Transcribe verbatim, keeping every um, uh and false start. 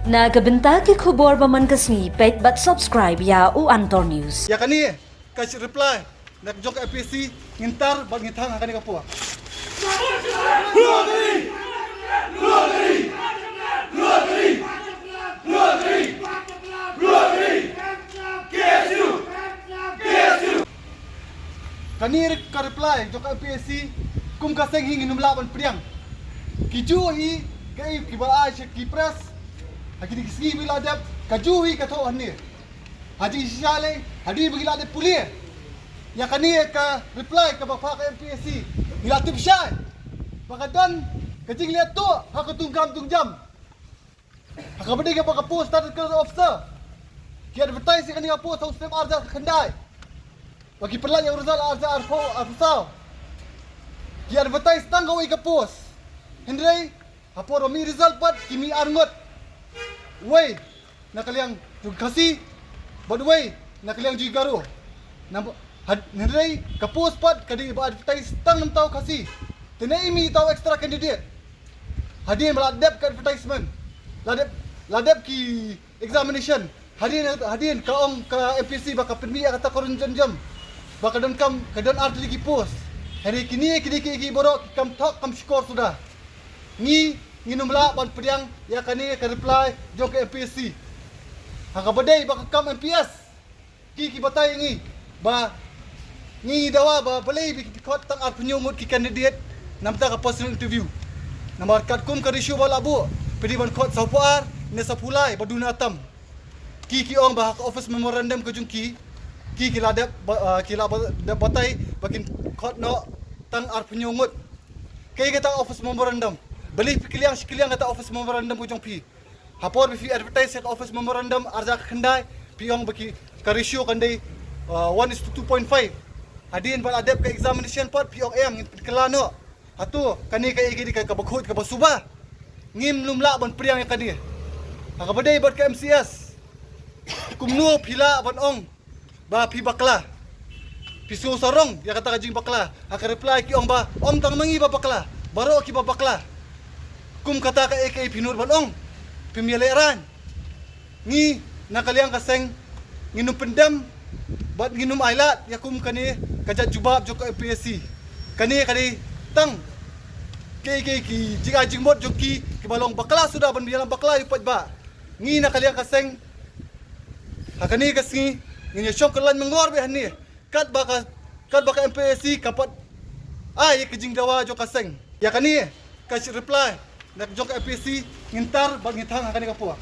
Na ka bynta ki khubor ba man ka sngi, peit bad subscribe ïa u Antor News. Ïa kane ka reply na jong ka M P S C, ngin tar bad ngin thang ha kane ka por. Kane ka reply jong ka M P S C, kum ka seng hi ngin ym lah ban pdiang. Ki ju hi kaei kiba ai sha ki press, ha kine ki sngi ba la dep, ka ju hi ka thoh hangne. Ha jingshisha lei, hadien ba ki la dep pule ïa kane ka reply kaba phah ka M P S C, ngi la tip shai ba ka don ka jingleh tuh ha ka tungkam tungjam. Ha kaba dei kaba ka post Statistical Officer, ki advertise ïa kane ka post ha u snem arhajar khyndai, ba ki pynlait ïa u result arhajar arphew, arphew saw. Ki advertise tang kawei ka post, hynrei ha por ba mih result pat ki mih arngut. Wei na ka liang jong Khasi bad wei na ka liang jong Garo. Namar had-, hynrei ka post pat ka dei ba advertise tang namar u Khasi. Te naei mih uta u extra candidate? Hadien ba la dep ka advertisement, la dep, la dep ki examination, hadien, hadien ka ong ka M P S C ba ka pynmih ïa kata ka rynjot jam, ba ka donkam, ka don artylli ki post. Hynrei kine, kine ki, ki baroh ki kam thok kam shukor suda. Ngi, ngin ym lah ban pdiang ïa kane ka reply jong ka M P S C. Ha kaba dei ba ka kam M P S, ki, ki batai ngi ba ngi dawa ba balei ba ki khot tang arphew hynñiew ngut ki candidate namar ka personal interview. Namar katkum ka ratio ba la buh, phi dei ban khot sawphew ar ne sawphew lai ba duna tam. Ki, ki ong ba ha ka office memorandum ka jong ki, ki, ki la dep ba, ah, ki la ba, dep batai ba kin khot noh tang arphew hynñiew ngut. Kaei kata office memorandum? Balei phi kylliang shi kylliang kata office memorandum ka jong phi? Ha por ba phi advertise ïa ka office memorandum arhajar khyndai, phi ong ba ki, ka ratio kan dei, uh, one is to two point five. Hadien ba la dep ka examination pat phi ong em, ngin pynkylla noh. Hato kane kaei ka dei ka, kaba khuid kaba suba? Ngim ym lah ban pdiang ïa kane. Ha kaba dei bad ka M C S, kumno phi lah ban ong ba phi bakla? Phi shu sarong ïa kata ka jingbakla. Ha ka reply ki ong ba ym tang ma ngi ba bakla, baroh kiba bakla. Kum kata kaei kaei phi nud ban ong? Phim ïaleh rang. Ngi na ka liang ka seng ngin ym pyndem bad ngin ym ailad ïa kum kane ka jait jubab jong ka M P S C. Kane ka dei tang kaei kaei ki jingai jingmut jong ki, kiba long bakla suda ban ïalam bakla ïa u paidbah. Ngi na ka liang ka seng ha kane ka sngi ngin ïa shong kyllaiñ myngor beit hangne. Katba ka, katba ka M P S C ka pat ai ïa ka jingdawa jong ka seng. Ïa kane ka reply na jong ka M P S C ngin tar bad ngin thang ha kane ka por.